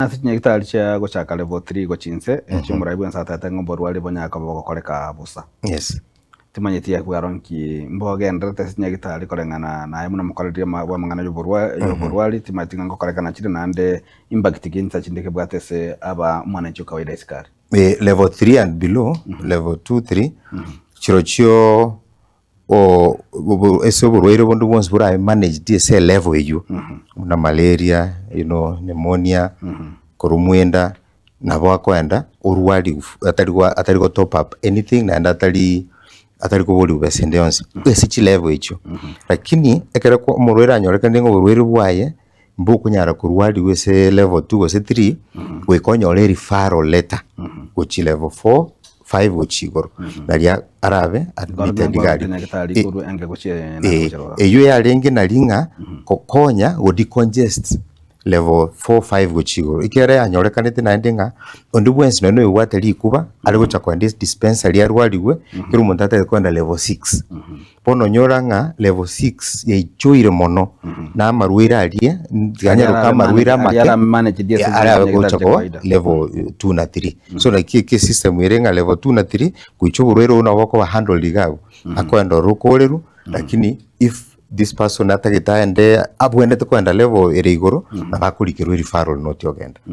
Ase chinyagitari chia gochaka level 3 gochia inse, echio omorai bwensi atebete ng'a oborwari bonyare koba bogokoreka bosa. Yes. Timanyeti ekwaro nki mbogendererete ase chinyagitari koreng'ana naye buna omokoreri bwa amang'ana y'oborwari, timanyeti ng'a ngokorekana chire naende impact ki insa chinde kebwate ase aba omwananchi o kawaida isiko aria. Level 3 and below, level 2, 3, chirochio ase oborwaire bonde bwonsi borabe managed ase elevel eywo, buna malaria, you know, pneumonia, korwa enda, nabo akoenda orwariwu atari gwa atari go top up anything naende atari atari koboriwa besa ende yonsi, ase chilevel echio. Lakini ekero kwa omorwaire anyorekanire ng'a oborwaire bwaye mbokonyara korwariwa ase level two gose three, goika onyore ereferral letter gochia level four, five gochia igoro, naria arabe admitted iga aria. Nyagetari korwa enge gochia Eh, eywo yarenge nari ng'a gokonya go decongest level four, five gochia igoro, ekiagera yanyorekanete naende ng'a onde bwensi nonye na oyobwate rikuba are gocha kogenda dispensary arwarigwe, kera omonto atagete kogenda level six. Bono onyora ng'a level six yaichoire mono na amarwaire aria, tiga nyaroke amarwaire amake arabe gocha koba level two na three. So naki eke esystem ere ng'a level two na three, goicha oborwaire obwo nabo bokoba handled iga abwo, akoenda ororo okoorerwa, lakini if this person atagete aende abwenerete koenda level ere igoro, nabo akorikerwa ereferral note ogenda.